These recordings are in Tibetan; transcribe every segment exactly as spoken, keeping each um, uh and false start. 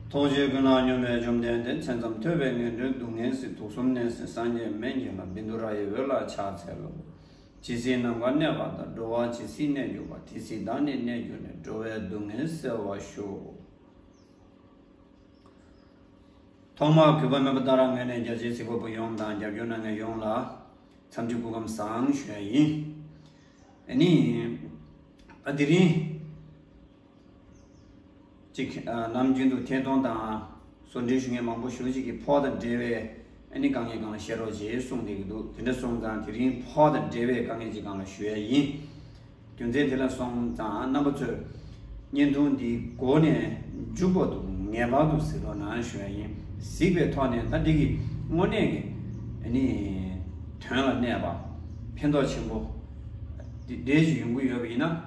ཐུགས་རྗེ་ཀུན་ལ་སྙོམས་པའི་བཅོམ་ལྡན་འདས། མཚན་ཙམ་ཐོས་པས་ངན་འགྲོའི་སྡུག་བསྔལ་སེལ། དུག་གསུམ་ནད་སེལ་སངས་རྒྱས་སྨན་གྱི་བླ། བཻ་ཌཱུརྱ་ཡི་འོད་ལ་ཕྱག་འཚལ་ལོ། ཇི་སྲིད་ནམ་མཁའ་གནས་པ་དང་། འགྲོ་བ་ཇི་སྲིད་གནས་གྱུར་པ། དེ་སྲིད་བདག་ནི་གནས་གྱུར་ནས། འགྲོ་བའི་སྡུག་བསྔལ་སེལ་བར་ཤོག། ཐོག་མར་གུས་པ་སྨན་པ་ཏཱ་ར་ངོས་ནས་རྒྱལ་སྤྱིའི་གཟིགས་པ་པོ་ཡོངས་དང་རྒྱབ་སྐྱོར་གནང་མཁན་ཡོངས་ལ་འཚམས་འདྲི་སྐུ་ཁམས་བཟང་ཞུ་ཡ་ཡིན། ཨ་ནི། ད་དེ་རིང་ཅིག་ཨ་ནམ་རྒྱུན་དུ་ཐད་གཏོང་དང་བཟོ་འདྲེན་ཞུ་མཁན་མང་པོ་ཞེ་ཅིག་གིས་ཕོ་དང་འབྲེལ་བའི་ཨ་ནི་དཀའ་ངལ་སྒང་ལ་བཤད་རོགས་བྱེད་གསུངས་བསྡད་ཀྱི་འདུག། དེ་འདྲ་སོང་ཙང་དེ་རིང་ཕོ་དང་འབྲེལ་བའི་དཀའ་ངལ་ཅིག་སྒང་ལ་ཞུ་ཡ་ཡིན། རྒྱུ་མཚན་དེ་ལ་སོང་ཙང་རྣམ་པ་ཚོས་བརྙན་ཐུང་འདི་འགོ་ནས་མཇུག་བར་དུ་ངེས་པར་དུ་གཟིགས་རོགས་གནང་ཞུ་ཡ་ཡིན། གཟིགས་པའི་ཐོག་ནས་ད་འདི་གི་དངོས་གནས་ཀྱི་ཨ་ནི་དོན་ལ་གནས་པ་ཕན་ཐོགས་ཆེན་པོ་འདི་འདྲ་ཞིག་ཡོང་གི་ཡོད་པ་ཡིན་ན།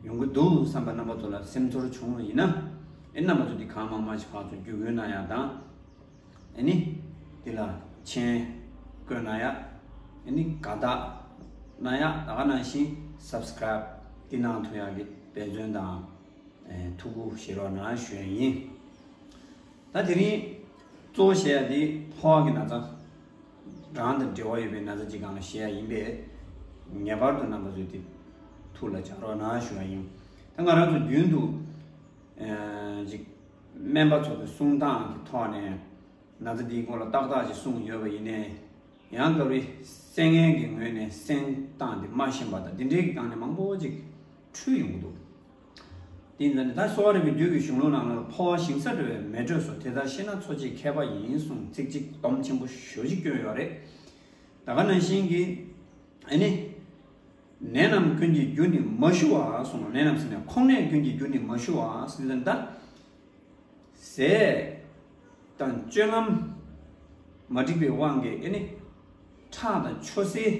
ཡོང་གི་འདུག་བསམ་པ་རྣམ་པ་ཚོ་ལ་སེམས་ཚོར་བྱུང་བ་ཡིན་ན། ཨེ་རྣམ་པ་ཚོ་འདི་གང་མང་མང་ཞིག་ཕར་ཚུར་བརྒྱུད་སྐུལ་གནང་ཡ་དང་། ཨ་ནི། འདི་ལ་མཆན་བཀོད་གནང་ཡ། ཨ་ནི་དགའ་རྟགས་གནང་ཡ། ད་ག་ནང་བཞིན་སབ་སི་ཀ་རའིབ་འདི་གནང་ཐུབ་ཡ་གི་འབད་བརྩོན་དང་། ཨེ་ཐུགས་ཁུར་བཞེས་རོགས་གནང་ཞུ་ཡ་ཡིན། ད་དེ་རིང་གཙོ་བོ་བཤད་ཡ་འདི་ཕོ་བ་གི་ན་ཚ་རང་དང་འབྲེལ་བ་ཡོད་པའི་ན་ཚ་ཅིག་སྒང་ལ་བཤད་ཡ་ཡིན་པས། ངེས་པར་དུ་རྣམ་པ་ཚོས་དེ་ཐུགས་ལ་འཇགས་རོགས་གནང་ཞུ་ཡ་ཡིན། ད་ང་རང་ཚོ་རྒྱུན་དུ་ཨེ་ཅིག་སྨན་པ་ཚོ་གི་གསུང་སྟངས་ཀྱི་ཐོག་ནས་ན་ཚ་འདིའི་སྐོར་ལ་ཏག་ཏག་ཅིག་གསུངས་ཡོད་པ་ཡིན་ནའི། ཡང་སྐབས་རེ་བསད་ངན་གྱི་ངོས་ནས་བསད་སྟངས་འདི་མ་ཤེས་པ་དང་འདི་འདྲའི་གི་སྒང་ནས་མང་པོ་ཅིག་འཁྲུལ་ཡོང་གི་འདུག། དེ་ཡིན་ཙང་ནི་ད་གསོ་བ་རིག་པའི་རྒྱུད་ཀྱི་གཞུང་ལུགས་ནང་ལ་ཕོ་བ་ཞིང་ས་འགྲོ་བའི་མེ་དྲོད་སོ། དེ་ལྟར་ཤེས་ན་འཚོ་བྱེད་མཁས་པ་ཡིན་གསུངས་ཚིག་གཅིག་སྡོམ་ཆེན་པོ་ཞེ་ཅིག་བསྐྱོན་ཡོད་རེད། ད་ག་ནང་བཞིན་གྱི་ཨ་ནི། ནད་རྣམས་ཀུན་གྱི་རྒྱུ་ནི་མ་ཞུ་བ་གསུངས། ནད་རྣམས་ཟེར་ནས་ཁོང་ནད་ཀུན་གྱི་རྒྱུ་ནི་མ་ཞུ་བ་ཟེར་ན་ད། ཟས་དང་སྤྱོད་ལམ་མ་འགྲིག་པའི་དབང་གིས་ཨ་ནི་ཁྲག་དང་ཆུ་སེར།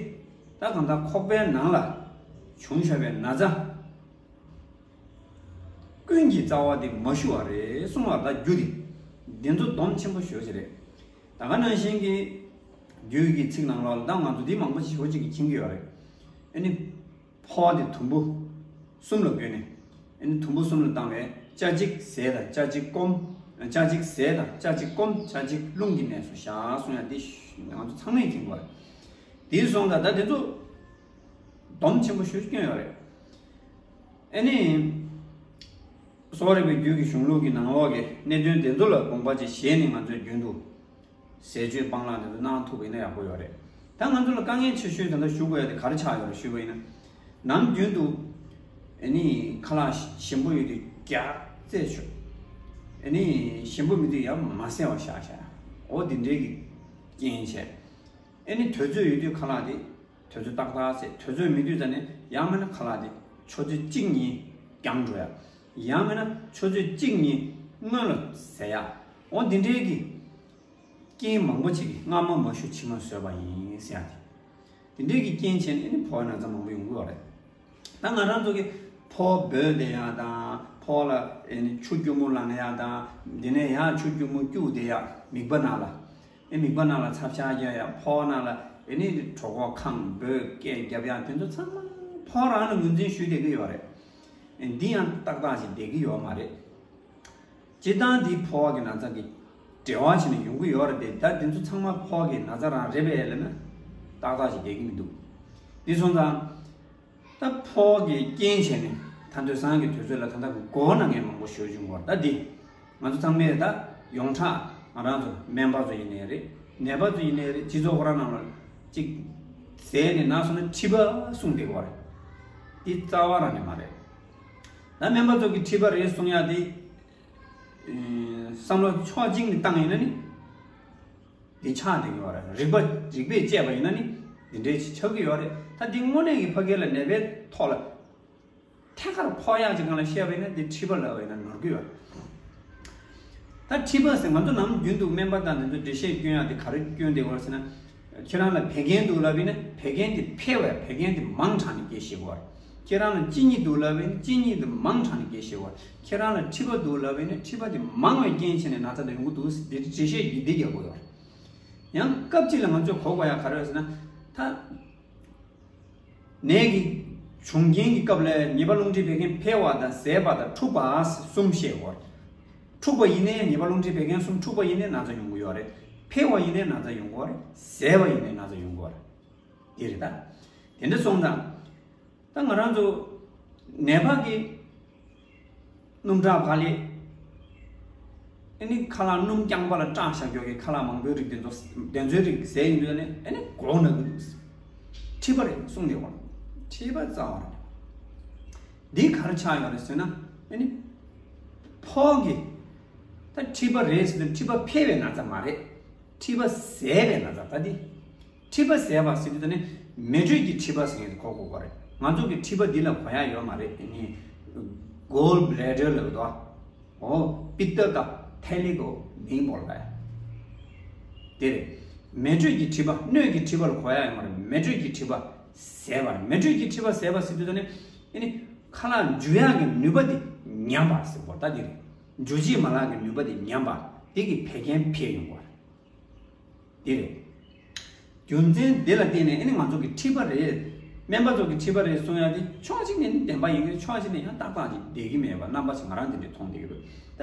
ད་གང་ལྟར་ཁོག་པའི་ནང་ལ་བྱུང་བཞག་པའི་ན་ཚ་ཀུན་གྱི་རྩ་བ་དེ་མ་ཞུ་བ་རེད་གསུངས་པ། ད་རྒྱུ་དེ་འདི་ཚོ་སྡོམ་ཆེན་པོ་ཞེ་ཅིག་རེད། ད་ག་ནང་བཞིན་གྱི་རྒྱུད་ཀྱི་ཚིག་ནང་ལོགས་ལ་ད་ང་ཚོ་འདི་མང་པོ་ཞེ་ཅིག་གིས་མཁྱེན་གྱི་ཡོད་རེད། ཨ་ནི། ཕོ་བ་དེ་དུམ་བུ་གསུམ་ལ་བགོས་ནས། ཨ་ནི་དུམ་བུ་གསུམ་ལ་བཏང་བས་ལྕགས་གཅིག་ཟས་དང་ལྕགས་གཅིག་སྐོམ། ལྕགས་གཅིག་ཟས་དང་ལྕགས་གཅིག་སྐོམ། ལྕགས་གཅིག་རླུང་གི་གནས་སུ་བཞག་གསུང་ཡ་འདི་ང་ཚོ་ཚང་མས་མཁྱེན་དགོས་རེད། དེ་སོང་ཙང་ད་དེ་ཚོ་སྡོམ་ཆེན་པོ་ཞེ་ཅིག་བསྐྱོན་ཡོད་རེད། ཨ་ནི། གསོ་བ་རིག་པའི་རྒྱུད་ཀྱི་གཞུང་ལུགས་ཀྱི་ནང་ལོགས་ཀྱི་གནད་དོན་དེ་ཚོ་ལ་དགོངས་པ་ཅིག་བཞེས་ནས་ང་ཚོས་རྒྱུན་དུ་ཟས་སྤྱོད་སྤང་བླང་དེ་ཚོ་གནང་ཐུབ་པ་ཡིན་ན་ཡག་པོ་ཡོད་རེད། ད་ང་ཚོ་ལ་དཀའ་ངལ་ཆེ་ཤོས་ད་ལྟ་ཞུ་དགོས་ཡ་དེ་ག་རེ་ཆགས་ཡོད་རེད་ཞུས་པ་ཡིན་ན། ནམ་རྒྱུན་དུ་ཨ་ནི་ཁ་ལག་ཞིམ་པོ་ཡོད་དུས་རྒྱགས་རྩེད་ཆོག། ཨ་ནི་ཞིམ་པོ་མེད་དུས་ཡང་མ་བཟས་པ་བཞག་བཞག། འོ་དེ་འདྲའི་གི་རྐྱེན་བྱས། ཨ་ནི་དུས་ཚོད་ཡོད་དུས་ཁ་ལག་དེ་དུས་ཚོད་ཏག་ཏག་བཟས། དུས་ཚོད་མེད་དུས་ཙ་ནས་ཡང་མིན་ན་ཁ་ལག་དེ་ཆུ་ཚོད་གཅིག་གཉིས་འགྱངས་འགྲོ་ཡ། ཡང་མིན་ན་ཆུ་ཚོད་གཅིག་གཉིས་སྔོན་ལ་བཟས་ཡ། འོ་འདི་འདྲའི་གི་རྐྱེན་མང་པོ་ཅིག་གིས་སྔ་མ་མ་ཞུ་ཕྱི་མ་བཟོས་པ་ཡིན་ཟེར་ཡ་དེ། དེ་འདྲའི་གི་རྐྱེན་བྱས་ནས་ཨ་ནི་ཕོ་བའི་ན་ཚ་མང་པོ་ཡོང་གི་ཡོད་རེད། ད་ང་རང་ཚོ་གི་ཕོ་བ་སྦོས་བསྡད་ཡ་དང་། ཕོ་ལ་ཨ་ནི་ཆུ་སྐྱུར་མོ་ལངས་ཡ་དང་། འདི་ནས་ཡར་ཆུ་སྐྱུར་མོ་སྐྱུག་བསྡད་ཡ། མིད་པ་ནང་ལ། ཨེ་མིད་པ་ནང་ལ་ཚབ་ཤ་རྒྱག་ཡ། ཕོ་བ་ནང་ལ་ཨེ་ནི་གྲོད་ཁོག་ཁེངས་སྦོས་སྐད་རྒྱབ་ཡ། དེ་ཚོ་ཚང་མ་ཕོ་རང་ལ་ངོས་འཛིན་ཞུས་བསྡད་ཀྱི་ཡོད་རེད། ཨེ་འདི་ཡང་ཏག་ཏག་ཅིག་བསྡད་ཀྱི་ཡོད་མ་རེད། སྤྱིར་བཏང་འདི་ཕོ་བ་གི་ན་ཚ་གི་འབྲེལ་བ་བྱས་ནས་ཡོང་གི་ཡོད་རེད་དེ། ད་དེ་ཚོ་ཚང་མ་ཕོ་བ་གི་ན་ཚ་རང་རེད་པས་ལབ་ན་ཏག་ཏག་ཅིག་བསྡད་ཀྱི་མི་འདུག། འདི་སོང་ཙང་། ད་ཕོ་བ་གི་རྐྱེན་བྱས་ནས་ད་དུས་སང་གི་དུས་ཚོད་ལ་ད་ལྟ་གི་མགོ་ན་མཁན་མང་པོ་ཞེ་ཅིག་ཡོང་གི་ཡོད་རེད། ད་འདི་ང་ཚོ་ཚང་མས་ད་ཡོངས་གྲགས་ང་རང་ཚོ་སྨན་པ་ཚོ་ཡིན་ནའི་རེད། ནད་པ་ཚོ་ཡིན་ནའི་རེད། སྤྱི་ཚོགས་ཁོ་རང་ནང་ལ་ཅིག་ཟས་ནས་ན་སོང་ན་མཁྲིས་པ་གསུངས་བསྡད་ཀྱི་ཡོད་རེད། འདི་རྩ་བ་རང་ནས་མ་རེད། ད་སྨན་པ་ཚོ་གི་མཁྲིས་པ་རེད་གསུང་ཡ་དེ་བསམ་བློ་ཕྱོགས་གཅིག་ནས་བཏང་ཡིན་ན་ནི། འདི་ཆགས་བསྡད་ཀྱི་ཡོད་རེད། རིག་པ་རིག་པས་དཔྱད་པ་ཡིན་ན་ནི་འདི་འདྲའི་ཅིག་ཆགས་ཀྱི་ཡོད་རེད། ད་འདི་དངོས་གནས་ཀྱི་ཕ་གི་ལ་ནད་པའི་ཐོག་ལ་ཐད་ཀར་ཕོག་ཡག་ཅིག་སྒང་ལ་བཤད་པ་ཡིན་ན་འདི་མཁྲིས་པ་ལབ་པ་ཡིན་ན་ནོར་གྱི་ཡོད་རེད། ད་མཁྲིས་པ་ཟེར་ང་ཚོ་ནམ་རྒྱུན་དུ་སྨན་པ་དང་འདི་ཚོ་འགྲེལ་བཤད་སྐྱོན་ཡག་དེ་ག་རེ་སྐྱོན་བསྡད་ཡོད་རེད་ཟེར་ན། ཁྱེད་རང་ལ་བད་ཀན་འདུག་ལབ་པ་ཡིན་ན་བད་ཀན་དེ་འཕེལ་བས་བད་ཀན་དེ་མང་དྲགས་ནས་སྐྱེ་ཤེས་ཀྱི་ཡོད་རེད། ཁྱེད་རང་ལ་གཅིན་སྙི་འདུག་ལབ་པ་ཡིན་ན་གཅིན་སྙི་དེ་མང་དྲགས་ནས་སྐྱེ་ཤེས་ཀྱི་ཡོད་རེད། ཁྱེད་རང་ལ་མཁྲིས་པ་འདུག་ལབ་པ་ཡིན་ན་མཁྲིས་པ་དེ་མང་བའི་རྐྱེན་བྱས་ནས་ན་ཚ་དེ་ཡོང་གི་འདུག་ཟེར་འདི་འགྲེལ་བཤད་ཡིན་འདི་རྒྱག་དགོས་ཡོད་རེད། ཡང་སྐབས་གཅིག་ལ་ང་ཚོས་གོ་དགོས་ཡག་ག་རེ་ཡོད་ཟེར་ན། ད་ནད་ཀྱི་བྱུང་རྐྱེན་གྱི་སྐབས་ལ་ཉེས་པ་རླུང་མཁྲིས་བད་ཀན་འཕེལ་བ་དང་ཟད་པ་དང་འཁྲུགས་པ་གསུམ་བཤད་དགོས་རེད། འཁྲུགས་པ་ཡིན་ནའི་ཉེས་པ་རླུང་མཁྲིས་བད་ཀན་གསུམ་འཁྲུགས་པ་ཡིན་ནའི་ན་ཚ་ཡོང་གི་ཡོད་རེད། འཕེལ་བ་ཡིན་ནའི་ན་ཚ་ཡོང་གི་ཡོད་རེད། ཟད་པ་ཡིན་ནའི་ན་ཚ་ཡོང་གི་ཡོད་རེད། དེ་རེད་ད། དེ་འདྲ་སོང་ཙང་། ད་ང་རང་ཚོ་ནད་པ་གི་སྣུམ་བཀྲག་བ་ལས། ཨ་ནི་ཁ་ལག་སྣུམ་རྐྱང་པ་ལ་བཀྲག་བཞག་ཀྱོག་གི་ཁ་ལག་མང་པོའི་རིགས་དེ་ཚོ་དེ་ཚོའི་རིགས་ཟས་ཡིན་དུས་ནི་ཨ་ནི་མགོ་ན་གི་འདུག་མཁྲིས་པ་རེད་གསུངས་དེ་བ། མཁྲིས་པ་རྩ་བ་རེད། འདི་ག་རེ་ཆགས་ཡོད་རེད་ཟེར་ན། ཨ་ནི་ཕོག་གི་ད་མཁྲིས་པ་རེད་ཟེར་ན་མཁྲིས་པ་འཕེལ་བའི་ན་ཚ་མ་རེད། མཁྲིས་པ་ཟད་པའི་ན་ཚ་ད་འདི། མཁྲིས་པ་ཟད་པ་ཟེར་དུས་ད་ནི་མེ་དྲོད་ཀྱི་མཁྲིས་པ་ཟེར་མཁན་དེ་གོ་དགོས་པ་རེད། ང་ཚོ་གི་མཁྲིས་པ་འདི་ལ་གོ་ཡ་ཡོད་མ་རེད། ཨ་ནི་གོལ་བྷི་ལེ་ཌར་ལབ་འདུག་ཨོ་པིཏྟ་ཀ་ཐེ་ལི་གོ་མིང་བོར་ལ་ཡ། དེ་རེད། མེ་དྲོད་ཀྱི་མཁྲིས་པ་སྣོད་ཀྱི་མཁྲིས་པ་ལ་གོ་ཡ་ཡོད་མ་རེད། མེ་དྲོད་ཀྱི་མཁྲིས་པ་ཟད་པ་རེད། མེ་དྲོད་ཀྱི་མཁྲིས་པ་ཟད་པ་ཟེར་དུས་ད་ནི་ཨ་ནི་ཁ་ལག་འཇུ་ཡག་གི་ནུས་པ་དེ་ཉམས་པ་ཟེར་བ་ད་དེ་རེད། འཇུ་བྱེད་མ་ལག་གི་ནུས་པ་དེ་ཉམས་པ་དེ་གི་བད་ཀན་འཕེལ་ཡོང་བ་རེད། དེ་རེད། རྒྱུ་མཚན་དེ་ལ་བརྟེན་ནས་ཨ་ནི་ང་ཚོ་གི་མཁྲིས་པ་རེད། སྨན་པ་ཚོ་གི་མཁྲིས་པ་རེད་གསུང་ཡ་དེ་ཕྱོགས་གཅིག་ནས་ནི་བདེན་པ་ཡིན་གྱི་ཕྱོགས་གཅིག་ནས་ཡང་ཏག་ཏག་ཅིག་བསྡད་ཀྱི་མེད་པ་རྣམ་པ་ཞིག་ང་རང་དེ་འདྲས་མཐོང་བསྡད་ཀྱི་འདུག་ད་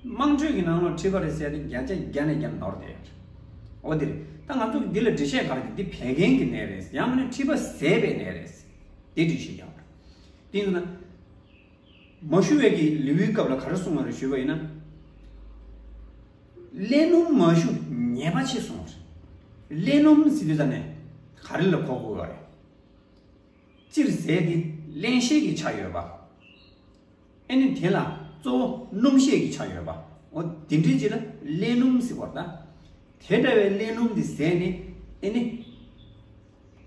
དམངས་ཁྲོད་ཀྱི་ནང་ལོགས་མཁྲིས་པ་རེད་ཟེར་ཡ་དེ་བརྒྱ་ཆ་བརྒྱ་ནས་བརྒྱ་ནོར་བསྡད་ཡོད་རེད། འོ་དེ་རེད། ད་ང་ཚོ་གི་འདི་ལ་འགྲེལ་བཤད་ག་རེ་འདུག་འདི་བད་ཀན་གྱི་ནད་རེད། ཡང་མིན་ན་མཁྲིས་པ་ཟད་པའི་ནད་རེད། དེ་འགྲེལ་བཤད་རྒྱག་པ་རེད། དེ་ཡིན་ན། མ་ཞུ་བའི་གི་ལེའུའི་སྐབས་ལ་ག་རེ་གསུངས་པ་རེད་ཞུས་པ་ཡིན་ན། ཀླད་སྣུམ་མ་ཞུ་ཉེས་པ་ཆེ་གསུངས་པ་རེད། ཀླད་སྣུམ་ཟེར་དུས་ད་ནས་ག་རེ་ལ་གོ་དགོས་པ་རེད། སྤྱིར་ཟས་དེ་བརླན་གཤེར་གྱི་ཆ་ཡོད་པ། ཨེ་ནི་དེ་ལ་གཙོ་བོ་སྣུམ་ཤས་ཀྱི་ཆ་ཡོད་པ། འོ་དེ་འདྲའི་རྗེས་ལ་ཀླད་སྣུམ་ཟེར་བ་ད། དེ་འདྲ་བའི་ཀླད་སྣུམ་དེ་ཟས་ནས་ཨེ་ནི།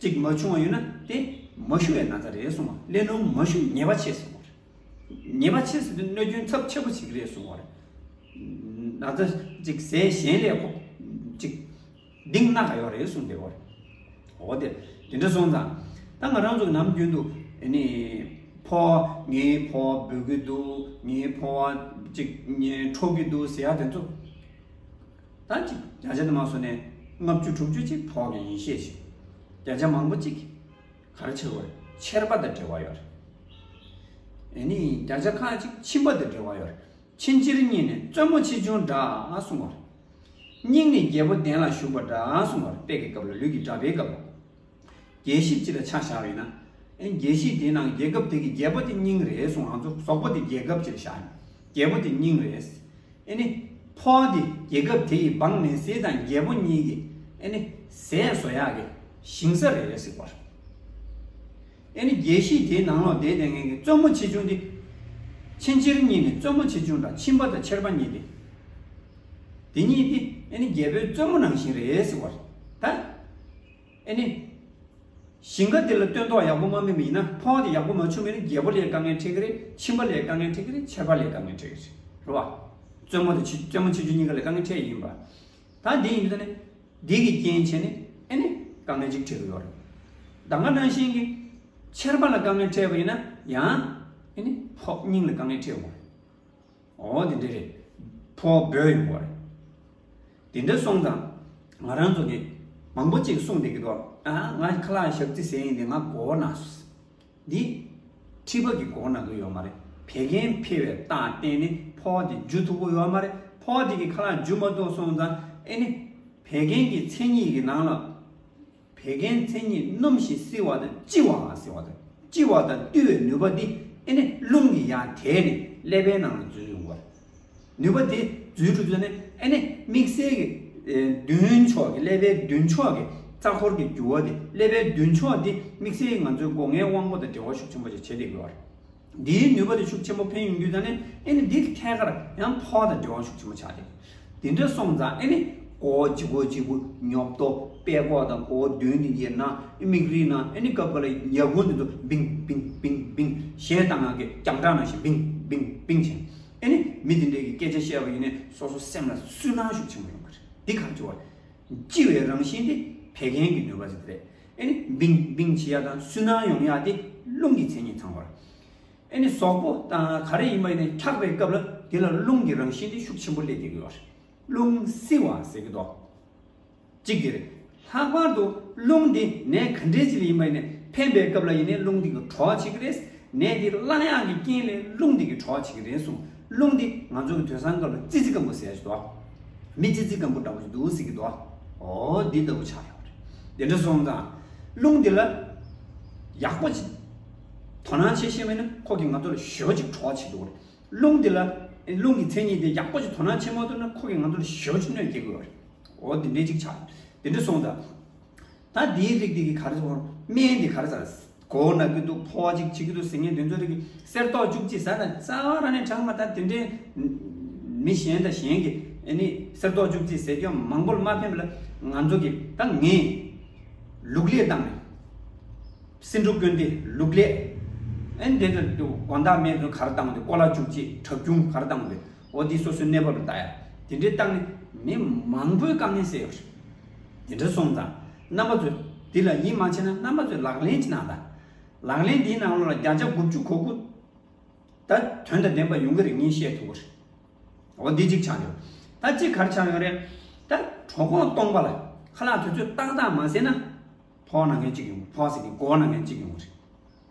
གཅིག་མ་བྱུང་བ་ཡོད་ན་དེ་མ་ཞུ་བའི་ན་ཚ་རེད་གསུངས་པ། ཀླད་སྣུམ་མ་ཞུ་ཉེས་པ་ཆེ་གསུངས་པ་རེད། ཉེས་པ་ཆེ་ཟེར་དུས་གནོད་སྐྱོན་ཚབས་ཆེ་པོ་ཞིག་རེད་གསུངས་པ་རེད། ན་ཚ་གཅིག་ཟས་གཞན་ལས་ཁོ་གཅིག་གདེང་ན་ག་ཡོད་རེད་གསུངས་བསྡད་པ་རེད། འོ་དེ་དེ་འདྲ་སོང་ཙང་ད་ང་རང་ཚོ་ནམ་རྒྱུན་དུ་ཨེ་ནི་ཕོ་བ་ངའི་ཕོ་བ་འབོད་ཀྱི་འདུག་ངའི་ཕོ་བ་གཅིག་ངའི་འཕྲོག་གི་འདུག་ཟེར་ཡ་དེ་ཚོ། ད་ཅིག་བརྒྱ་ཆ་དུ་མ་སོང་ནས་ལྔ་བཅུ་དྲུག་ཅུ་ཅིག་ཕོག་གི་ཡིན་ཤེས་ཤིང་། བརྒྱ་ཆ་མང་པོ་ཅིག་ག་རེ་ཆེ་བ་རེད། མཆེར་པ་དང་འབྲེལ་བ་ཡོད་རེད། ཨེ་ནི་བརྒྱ་ཆ་ཁག་ཅིག་མཆིན་པ་དང་འབྲེལ་བ་ཡོད་རེད། ཕྱིན་ཕྱིར་སྙིང་ནི་བཙུན་མོ་ཆེ་ཆུང་འདྲ་གསུངས་པ་རེད། སྙིང་ནི་རྒྱལ་པོ་གདན་ལ་བཞུགས་པ་འདྲ་གསུངས་པ་རེད། དཔེ་གི་སྐབས་ལ་ལུས་ཀྱི་འདྲ་པའི་སྐབས་ལ། རྒྱལ་གཞིས་སྤྱི་ལ་ཆ་བཞག་པ་ཡིན་ན། ཨེ་རྒྱལ་གཞིས་དེའི་ནང་རྒྱལ་ཁབ་དེ་གི་རྒྱལ་པོ་དེ་སྙིང་རེད་གསུངས། ང་ཚོ་གཟུགས་པོ་དེ་རྒྱལ་ཁབ་སྤྱི་ལ་བཞག་ཡིན། རྒྱལ་པོ་དེ་སྙིང་རེད། ཨེ་ནི། ཕོ་བ་དེ་རྒྱལ་ཁབ་དེ་ཡི་འབངས་མི་སེར་དང་རྒྱལ་པོ་གཉིས་ཀྱི་ཨེ་ནི། ཟས་བཟོ་ཡག་གི་ཞིང་ས་རེད་ཟེར་བ། ཨེ་ནི་རྒྱལ་གཞིས་དེའི་ནང་ལོགས་བསྡད་བསྡད་མཁན་གྱི་བཙུན་མོ་ཆེ་ཆུང་དེ། ཕྱིན་ཕྱིར་སྙིང་ནི་བཙུན་མོ་ཆེ་ཆུང་འདྲ། མཆིན་པ་དང་མཆེར་པ་གཉིས་དེ། དེ་གཉིས་དེ་ཨེ་ནི་རྒྱལ་པོའི་བཙུན་མོ་ནང་བཞིན་རེད་ཟེར་བ། ད། ཨེ་ནི། ཞིང་ཁ་དེ་ལ་སྟོན་ཐོག་ཡག་པོ་མ་སྨིན་པ་ཡིན་ན་ཕོ་བ་དེ་ཡག་པོ་མ་བྱུང་བ་ཡིན་ན་རྒྱལ་པོ་ལ་དཀའ་ངལ་འཕྲད་ཀྱི་རེད། ཁྱིམ་པ་ལ་དཀའ་ངལ་འཕྲད་ཀྱི་རེད། ཆར་པ་ལ་དཀའ་ངལ་འཕྲད་ཀྱི་རེད། རེད་བ། བཙུན་མོ་དང་ཕྱི་བཙུན་མོ་ཆེ་ཆུང་གཉིས་ཀ་ལ་དཀའ་ངལ་འཕྲད་ཡིན་པ། ད་འདི་ཡིན་དུས་ད་ནི་འདི་གི་རྐྱེན་བྱས་ནས་ཨེ་ནི་དཀའ་ངལ་ཅིག་འཕྲད་ཀྱི་ཡོད་རེད། ད་ག་ནང་བཞིན་གྱི་མཆེར་པ་ལ་དཀའ་ངལ་འཕྲད་པ་ཡིན་ན་ཡང་ཨེ་ནི་ཕོ་སྙིང་ལ་དཀའ་ངལ་འཕྲད་ཡོང་བ་རེད། འོ་དེ་འདྲ་རེད། ཕོ་བ་འབོད་ཡོང་བ་རེད། དེ་འདྲ་སོང་ཙང་ང་རང་ཚོ་གི་མང་པོ་ཅིག་གསུངས་བསྡད་ཀྱི་འདུག་ཨ་ང་ཁ་ལག་ཞག་རྩི་ཟས་ཡིན་དེ་ང་མགོ་བོ་ན་སོང་། འདི་མཁྲིས་པ་གི་མགོ་བོ་ན་གི་ཡོད་མ་རེད། བད་ཀན་འཕེལ་བའི་རྟགས་བརྟེན་ནས་ཕོ་བ་དེ་འཇུ་ཐུབ་ཀྱི་ཡོད་མ་རེད། ཕོ་བ་དེ་གི་ཁ་ལག་འཇུ་མ་ཐུབ་སོང་ཙང་ཨེ་ནི་བད་ཀན་གྱི་མཚན་ཉིད་ཀྱི་ནང་ལ། བད་ཀན་མཚན་ཉིད་སྣུམ་ཞིང་བསིལ་བ་དང་ལྕི་བ་ཟེར་བ་དང་ལྕི་བ་དང་རྟུལ་བའི་ནུས་པ་འདི་ཨེ་ནི་རླུང་གིས་ཡར་དེད་ནས་ཀླད་པའི་ནང་ལ་འཛུལ་ཡོང་བར། ནུས་པ་དེ་འཛུལ་འགྲོ་དུས་ནས་ཨེ་ནི་དམིགས་བསལ་གྱི་མདུན་ཕྱོགས་ཀྱི་ཀླད་པའི་མདུན་ཕྱོགས་ཀྱི་རྩ་འཁོར་གྱི་རྒྱུ་བ་དེ་ཀླད་པའི་མདུན་ཕྱོགས་དེ་དམིགས་བསལ་གྱི་ང་ཚོའི་སྒོ་ལྔའི་དབང་པོ་དང་འབྲེལ་བ་ཤུགས་ཆེན་པོ་ཞིག་བྱེད་བསྡད་ཀྱི་ཡོད་རེད། འདིའི་ནུས་པ་དེ་ཤུགས་ཆེན་པོ་འཕེལ་ཡོང་དུས་ད་ནི་ཨེ་ནི་འདི་ཐད་ཀར་ཡང་ཕོ་བ་དང་འབྲེལ་བ་ཤུགས་ཆེན་པོ་ཆགས་ཏེ། དེ་འདྲ་སོང་ཙང་ཨེ་ནི་མགོ་བོ་ལྗིད་པོ་ལྗིད་པོ་ཉོབ་ཏོ་པད་ཀོག་དང་མགོ་བོ་མདུན་དེ་ཡིན་ན་མིག་རིལ་ན་ཨེ་ནི་སྐབས་འགའ་ལ་ཡ་གུར་འདི་ཚོ་བིང་བིང་བིང་བིང་གཞས་བཏང་ཡག་གི་རྒྱང་གྲགས་ནང་བཞིན་བིང་བིང་བིང་བྱས། ཨེ་ནི་མི་དེ་འདྲས་ཀྱི་སྐད་ཆ་བཤད་པ་ཡིན་ནའི་སོ་སོ་སེམས་ལ་སུན་སྣང་ཤུགས་ཆེན་པོ་ཡོང་གི་རེད། འདི་ག་རེ་བྱེད་པ་རེད། ལྕི་བའི་རང་བཞིན་དེ་བད་ཀན་གྱི་ནུས་པ་ཟེར་གྱི་རེད། ཨེ་ནི་བིང་བིང་བྱེད་ཡག་དང་སུན་སྣང་ཡོང་ཡག་དེ་རླུང་གི་མཚན་ཉིད་ཚང་བར། ཨེ་ནི་གཟུགས་པོ་དང་ག་རེ་ཡིན་པ་ཡིན་ནའི་འཁྱག་པའི་སྐབས་ལ་དེ་ལ་རླུང་གི་རང་བཞིན་དེ་ཤུགས་ཆེན་པོ་སླེབས་བསྡད་ཀྱི་ཡོད་རེད། རླུང་བསིལ་བ་ཟེར་གྱི་འདུག་གཅིག་དེ་རེད། ལྷག་པར་དུ་རླུང་དེ་ནད་ག་འདྲས་ཅིག་ལ་ཡིན་པ་ཡིན་ནའི་ཕན་པའི་སྐབས་ལ་ཡིན་ནའི་རླུང་དེ་གི་བྲོ་བ་བྱེད་ཀྱི་རེད། ནད་དེ་བསླང་ཡག་གི་རྐྱེན་ལས་རླུང་དེ་གི་བྲོ་བ་བྱེད་ཀྱི་རེད་གསུངས། རླུང་འདི་ང་ཚོ་གི་དེང་སང་སྐབས་ལ་ཙི་ཙི་སྐམ་པོ་ཟེར་ཞིག་འདུག་མི་ཙི་ཙི་སྐམ་པོ་འདྲ་པོ་ཞིག་འདུག་ཟེར་གྱི་འདུག་འོ་འདི་ལྟ་བུ་ཆགས་ཡོད་རེད། དེ་འདྲ་སོང་ཙང་རླུང་འདི་ལ་ཡག་པོ་ཅིག་དོ་སྣང་བྱེད་ཤེས་མེད་ན་ཁོ་གིས་ང་ཚོ་ལ་ཞེ་པོ་ཅིག་བྲོ་བ་བྱེད་འདུག་རེད། རླུང་འདི་ལ་རླུང་གི་མཚན་ཉིད་དེ་ཡག་པོ་ཅིག་དོ་སྣང་བྱེད་མ་ཐུབ་ན་ཁོ་གིས་ང་ཚོ་ལ་ཞེ་པོ་ཅིག་གནོད་སྐྱེལ་གྱི་ཡོད་རེད། འོ་འདི་འདྲའི་ཅིག་ཆགས་ཡོད་རེད། དེ་འདྲ་སོང་ཙང་། ད་འདིའི་རིགས་འདི་གི་ག་རེ་ཟེར་དགོས་རེད། སྨན་འདི་ག་རེ་ཟེར། མགོ་ན་གི་འདུག་ཕོ་བ་ཅིག་བྱེད་ཀྱི་འདུག་ཟེར་མཁན་དེ་ཚོའི་རིགས་ཀྱི་གསེར་ཏོག་བཅུ་གཅིག་ཟ་ན་རྩ་བ་རང་ནས་དྲག་མ། ད་དེ་འདྲའི་མི་གཞན་དང་གཞན་གྱི་ཨ་ནི་གསེར་ཏོག་བཅུ་གཅིག་ཟས་སྐྱོན་མང་པོ་ལ་མ་ཕན་པ་ལ། ང་ཚོ་གི་ད་ངས་ལུག་ལས་བཏང་ནས་སེ་འབྲུ་བསྐོལ་ཏེ་ལུག་ལས། ཨ་ནི་དེ་ལྟར་དུ་དགོང་དག་སྨན་དུ་ག་རེ་བཏང་དེ་ཀོ་ལ་བཅུ་གཅིག་དྲག་ཁྱུང་ག་རེ་བཏང་དེ། འོ་འདི་སོ་སོའི་གནས་བབ་ལ་ལྟ་ཡ། དེ་འདྲའི་བཏང་ནས་མི་མང་པོའི་དཀའ་ངལ་སེལ་ཡོད་རེད། དེ་འདྲ་སོང་ཙང་རྣམ་པ་ཚོས་འདི་ལ་ཡིད་མ་ཆེས་ན་རྣམ་པ་ཚོས་ལག་ལེན་ཅིག་གནང་དང་། ལག་ལེན་འདིའི་ནང་ལོགས་ལ་བརྒྱ་ཆ་དགུ་བཅུ་གོ་དགུ་ད་དོན་དང་ལྡན་པ་ཡོང་གི་རེད། ངས་བཤད་ཐུབ་ཀྱི་རེད། འོ་འདི་གཅིག་ཆགས་ཡོད། ད་གཅིག་ག་རེ་ཆགས་ཡོད་རེད། ད་གྲོད་ཁོག་སྟོང་པ་ལ་ཁ་ལག་དུས་ཚོད་ཏག་ཏག་མ་ཟས་ན་ཕོག་ན་མཁན་གཅིག་ཡོང་། ཕོག་ཟེར་གི་མགོ་ན་མཁན་གཅིག་ཡོང་གི་རེད།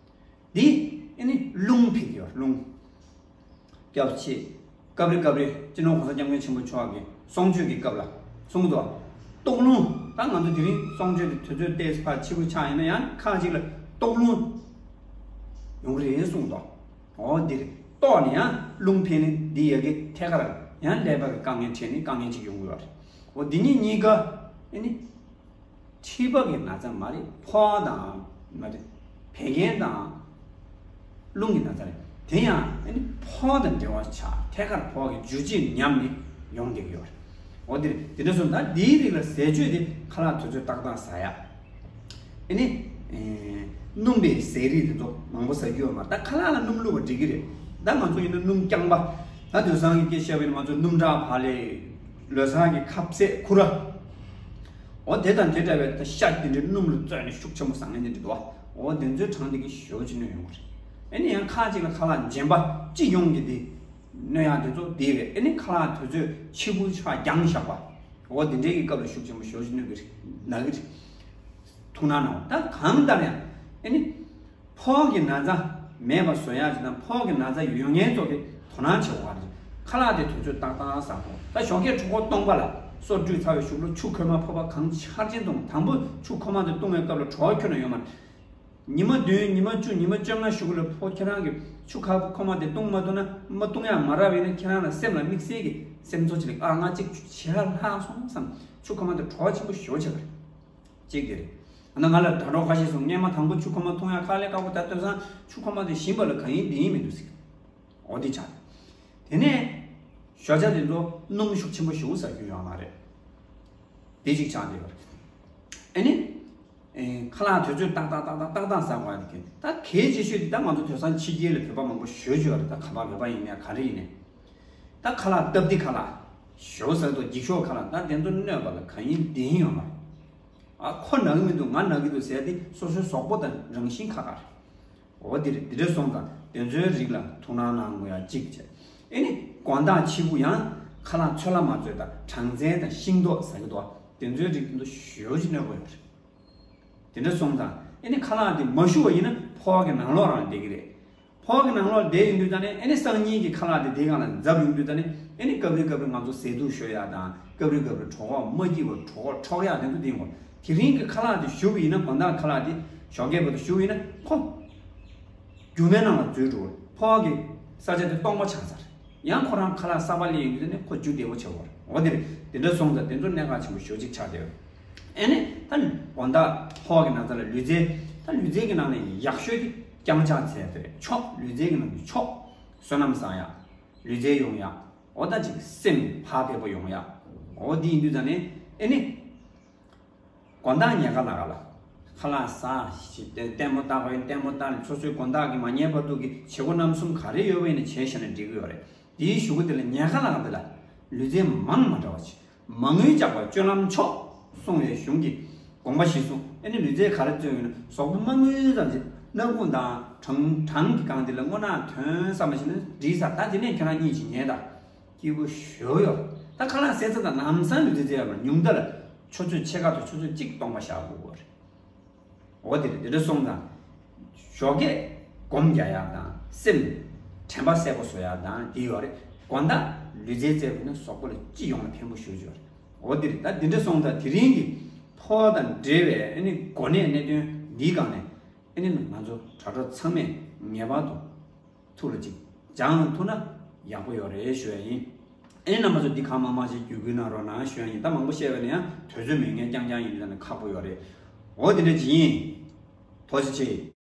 འདི་ཨ་ནི་རླུང་ཕིག་ཡོད། རླུང་། སྐྱབས་ཆེ། སྐབས་རེ་སྐབས་རེ་སྤྱི་ནོར་གོང་ས་སྐྱབས་མགོན་ཆེན་པོ་མཆོག་གིས་གསུང་ཆོས་ཀྱི་སྐབས་ལ་གསུང་གི་འདུག་ལྟོགས་རླུང་། ད་ང་ཚོ་དེ་རིང་གསུང་ཆོས་ཀྱི་དུས་ཚོད་ཏོག་ཙམ་ཕར་ཕྱི་པོ་ཆགས་ཡིན་ན་ཡང་ཁག་ཅིག་ལ་ལྟོགས་རླུང་ཡོང་གི་རེད་གསུངས་འདུག་འོ་འདིར་ལྟོགས་ནས་ཡང་རླུང་འཕེལ་ནས་འདི་ཡ་གི་ཐད་ཀར་ཡང་ཀླད་པ་གི་དཀའ་ངལ་འཕྲད་ནས་དཀའ་ངལ་ཅིག་ཡོང་གི་ཡོད་རེད། འོ་འདི་གཉིས་གཉིས་ཀ་ཨ་ནི། མཁྲིས་པ་གི་ན་ཚ་མ་རེད། ཕོ་བ་དང་མ་རེད། བད་ཀན་དང་རླུང་གི་ན་ཚ་རེད། དེ་ཡང་ཨ་ནི་ཕོ་བ་དང་འབྲེལ་བ་ཆགས། ཐད་ཀར་ཕོ་བ་གི་འཇུ་བྱེད་ཉམས་ནས་ཡོང་བསྡད་ཀྱི་ཡོད་རེད། འོ་དེ་རེད། དེ་འདྲ་སོང་ཙང་འདིའི་རིགས་ལ་ཟས་སྤྱོད་དེ་ཁ་ལག་དུས་ཚོད་ཏག་ཏག་ཟ་ཡ། ཨ་ནི། ཨེ། སྣུམ་པའི་ཟས་རིགས་དེ་ཚོ་མང་པོ་ཟ་རྒྱུ་ཡོད་མ་རེད། ད་ཁ་ལག་ལ་སྣུམ་བླུགས་པ་འགྲིག་གི་རེད། ད་ང་ཚོ་ཡིན་ན་སྣུམ་རྐྱང་པ། ད་དེང་སང་གི་སྐད་བཤད་པ་ཡིན་ན་ང་ཚོ་སྣུམ་ཁྲག་བག་ལེབ། ལོ་གསར་གྱི་ཁ་ཟས་ཁུ་ར། འོ་དེ་དང་དེ་འདྲ་བའི་ད་ཤ་དེ་འདྲའི་སྣུམ་ལ་བཙོས་ནས་ཤུགས་ཆེན་པོ་ཟ་མཁན་དེ་འདྲ་འདུག་འོ་དེ་ཚོའི་གྲངས་དེ་གི་ཞེ་པོ་ཅིག་གནོད་ཡོང་གི་རེད། ཨ་ནི་ཡང་ཁ་ཅིག་ལ་ཁ་ལག་རྗེན་པ་སྤྱི་ཡོངས་ཀྱི་དེ་གནོད་ཡག་དེ་ཚོ་དེ་རེད། ཨ་ནི་ཁ་ལག་དུས་ཚོད་ཕྱི་པོ་ཆགས་རྒྱང་བཞག་པ། འོ་དེ་འདྲའི་གི་སྐབས་ལ་ཤུགས་ཆེན་པོ་ཞེ་པོ་ཅིག་གནོད་གི་རེད། ན་གི་རེད། ཐུགས་སྣང་གནང་བ། ད་གང་ལྟར་ཡང་ཨ་ནི། ཕོ་བ་གི་ན་ཚ་མེད་པ་བཟོ་ཡག་ཅིག་དང་ཕོ་བ་གི་ན་ཚ་ཡོད་མཁན་ཚོ་གི་དོ་སྣང་བྱེད་དགོས་པ་རེད། ཁ་ལག་དེ་དུས་ཚོད་ཏག་ཏག་ཟ་དགོས། ད་ཞོགས་ཀས་གྲོད་ཁོག་སྟོང་པ་ལ་སོ་བཀྲུས་ཚར་བའི་གཞུག་ལ་ཆུ་ཁོལ་མ་ཕོར་པ་གང་ཆར་ཅན་བཏུང་། དང་པོ་ཆུ་ཁོལ་མ་དེ་བཏུང་བའི་སྐབས་ལ་བྲོ་བ་ཁྱོན་ནས་ཡོད་མ་རེད། ཉི་མ་བདུན་ཉི་མ་བཅུ་ཉི་མ་བཅོ་ལྔ་གཞུག་ལ་ཕོ་ཁྱེད་རང་གི་ཆུ་ཁ་ཁོལ་མ་དེ་བཏུང་མ་ཐུབ་ན། མ་བཏུང་ཡག་མ་རག་པ་ཡིན་ན་ཁྱེད་རང་ལ་སེམས་ལ་དམིགས་བསལ་གྱི་སེམས་ཚོར་ཅིག་སླེབས། ཨ་ང་གཅིག་ཆུ་ཆེ་ལྷག་སོང་བསམ། ཆུ་ཁོལ་མ་དེ་བྲོ་བ་ཆེན་པོ་ཞེ་པོ་ཆགས་པ་རེད། གཅིག་དེ་རེད། ཨ་ན་ང་ལ་དྲ་གྲོགས་ཁ་ཤས་སོང་། སྔོན་མ་དང་པོ་ཆུ་ཁོལ་མ་འཐུང་ཡག་དཀའ་ལས་ཁག་པོ། ད་ཐོས་སང་ཆུ་ཁོལ་མ་དེ་ཞིམ་པ་ལ་གང་ཡིན་དེ་ཡིན་མི་འདུག་ཟེར། འོ་དེ་ཆགས། དེ་ནས་ཞོགས་ཇ་དེ་ཚོ་སྣུམ་ཤུགས་ཆེན་པོ་ཞེ་པོ་ཟ་རྒྱུ་ཡོད་མ་རེད། དེ་གཅིག་ཆགས་བསྡད་པ་རེད། ཨ་ནི། ཨེ། ཁ་ལག་དུས་ཚོད་ཏག་ཏག་ཏག་ཏག་ཏག་ཏག་ཟ་དགོས་ཡ་དེ་གན། ད་གལ་ཆེ་ཤོས་དེ་ད་ང་ཚོ་དེང་སང་ཕྱི་རྒྱལ་ལ་བོད་པ་མང་པོ་བཞུགས་ཡོད་རེད། ད་ཁ་པར་བོད་པ་ཡིན་ནའི་ག་རེ་ཡིན་ནའི། ད་ཁ་ལག་སྟབས་བདེ་ཁ་ལག་ཞེ་པོ་ཟ་གི་འདུག་འགྱིག་ཤོག་ཁ་ལག་ད་དེ་ཚོ་གནོད་པ་ལ་གང་ཡིན་བདེན་ཡོད་མ་རེད། ཨ་ཁོ་ན་གི་མི་འདུག་ང་ན་གི་འདུག་ཟེར་ཏེ་སོ་སོའི་གཟུགས་པོ་དང་རང་བཞིན་ཁག་ཁག་རེད། འོ་དེ་རེད། དེ་འདྲ་སོང་ཙང་དེ་ཚོའི་རིགས་ལ་ཐུགས་སྣང་གནང་དགོས་ཡ་གཅིག་བྱས། ཨེ་ནི་དགོང་དག་ཕྱི་པོ་ཡང་ཁ་ལག་ཚོད་ལ་མ་ཚོད་དང་སྦྲང་རྩི་དང་ཤིང་ཏོག་ཟ་གི་འདུག་དེ་ཚོའི་རིགས་དེ་ཚོ་ཞེ་པོ་ཅིག་གནོད་པ་ཡོད་རེད། དེ་འདྲ་སོང་ཙང་ཨེ་ནི་ཁ་ལག་དེ་མ་ཞུ་བ་ཡིན་ན་ཕོ་བ་གི་ནང་ལོགས་རང་བསྡད་ཀྱི་རེད། ཕོ་བ་གི་ནང་ལོགས་བསྡད་ཡོང་དུས་ཙ་ནས་ཨེ་ནི་སང་ཉིན་གྱི་ཁ་ལག་དེ་དེའི་སྒང་ལ་འཛབ་ཡོང་དུས་ཙ་ནས་ཨེ་ནི་སྐབས་རེ་སྐབས་རེ་ང་ཚོ་ཟས་དུག་ཤོར་ཡག་དང་། སྐབས་རེ་སྐབས་རེ་གྲོད་ཁོག་མ་སྐྱིད་པ་གྲོད་ཁོག་འཁྲོག་ཡག་དེ་ཚོ་དེ་ཡོང་གི། དེ་རིང་གི་ཁ་ལག་དེ་ཞུ་བ་ཡིན་ན། དགོང་དག་ཁ་ལག་དེ་ཞོགས་ཀས་བར་དུ་ཞུ་བ་ཡིན་ན་ཁོ་རྒྱུ་མའི་ནང་ལ་འཛུལ་འགྲོ། ཕོ་བ་གི་ས་ཆ་དེ་སྟོང་པ་ཆགས་ཚར། ཡང་ཁོ་རང་ཁ་ལག་གསར་པ་སླེབས་ཡོང་དུས་ཙ་ནས་ཁོ་རྒྱུ་བདེ་པོ་བྱེད་དགོས་རེད། འོ་དེ་རེད། དེ་འདྲ་སོང་ཙང་དེ་ཚོ་གནད་འགག་ཆེན་པོ་ཞེ་པོ་ཅིག་ཆགས་བསྡད་ཡོད། ཨེ་ནི་ད་དགོང་དག་ཕོ་བ་གི་ན་ཚ་ལ་ལུས་རྩལ། ད་ལུས་རྩལ་གྱི་ནང་ནས་ཡག་ཤོས་དེ་རྐྱང་ཕྱག་འཚལ་དེ་རེད། མཆོག་ལུས་རྩལ་གྱི་ནང་ནས་མཆོག་བསོད་ནམས་བཟང་ཡག་ལུས་རྩལ་ཡོང་ཡག་འོ་ད་ཅིག་སེམས་བག་ཕེབས་པོ་ཡོང་ཡག་འོ་འདི་ཡིན་དུས་ཙ་ནས་ཨེ་ནི། དགོང་དག་ཉལ་ཁ་ལ་ཁ་ལག་ཟ་ཞིག་ལྟད་མོ་ལྟ་དགོས་ཡིན། ལྟད་མོ་ལྟ་ནས་སོ་སོའི་དགོང་དག་གི་མ་ཉལ་བར་དུ་གི་བྱེད་སྒོ་རྣམ་གསུམ་ག་རེ་ཡོད་པ་ཡིན་ན་བྱས་བཞག་ན་འགྲིག་གི་ཡོད་རེད། དེའི་གཞུག་གུ་དེ་ལ་ཉལ་ཁ་ལ་དེ་ལ་ལུས་རྩལ་མང་མ་འདྲ་བ་བྱེད། མ་དངུལ་བཅག་པ་སྤྱོད་ལམ་མཆོག་གསུངས་པའི་གཞུང་གི་དགོངས་པ་གཞིར་བཟུང་ཨེ་ནི་ལུས་རྩལ་ག་རེ་བརྩོན་ཡོད་ན་གཟུགས་པོ་མ་དངུལ་ཙམ་ཞིག་སྣ་ཁུང་དང་བྲང་བྲང་གི་སྒང་དེ་ལ་སྔོ་ནག་ཐོན་བསམ་པ་ཞིག་ན་འགྲིག་ས། ད་དེ་ནས་ཁྱོད་རང་གཉིད་ཅིག་ཉལ་ད། སྐྱིད་པོ་ཞེ་པོ་ཡོད། ད་ཁ་ལག་ཟས་ཚར་དང་ལམ་སང་ལུས་རྩལ་རྩེ་ཡག་མ་ཉུང་མཐའ་ལ་ཆུ་ཚོད་ཕྱེད་ཀ་དང་ཆུ་ཚོད་གཅིག་སྟོང་པ་བཞག་དགོས་ཀྱི་རེད། འོ་དེ་རེད། དེ་འདྲ་སོང་ཙང་ཞོགས་ཀས་སྒོམ་རྒྱག་ཡག་དང་སེམས་དྲན་པ་གསལ་པོ་བཟོ་ཡག་དང་དེ་ཡོད་རེད། དགོང་དག་ལུས་རྩལ་རྩེད་དགོས་ན་གཟུགས་པོ་ལ་ཅི་ཡོང་ལ་ཕན་པོ་ཞེ་པོ་ཅིག་ཡོད་རེད། འོ་འདི་རེད། ད་འདི་འདྲ་སོང་ཙང་དེ་རིང་གི་ཕོ་བ་དང་འབྲེལ་བའི་ཨ་ནི་གོ་གནས་གནད་དོན་འདིའི་སྒང་ནས་ཨ་ནི་ང་ཚོ་དྲ་གྲོགས་ཚང་མས་ངེས་པར་དུ་ཐུགས་ལ་ཅིག་སྦྱང་ཐུབ་ན་ཡག་པོ་ཡོད་རེད་ཞུ་ཡ་ཡིན། ཨ་ནི་རྣམ་པ་ཚོ་འདི་གང་མང་མང་ཞིག་བརྒྱུད་སྐུལ་གནང་རོགས་གནང་ཞུ་ཡ་ཡིན། ད་མང་པོ་བཤད་པ་ལ་ཡང་དུས་ཚོད་མེད་མཁན་རྐྱང་རྐྱང་ཡིན་ཙང་ནི་ཁག་པོ་ཡོད་རེད། འོ་འདི་འདྲ་ཅིག་ཡིན། ཐུགས་རྗེ་ཆེ།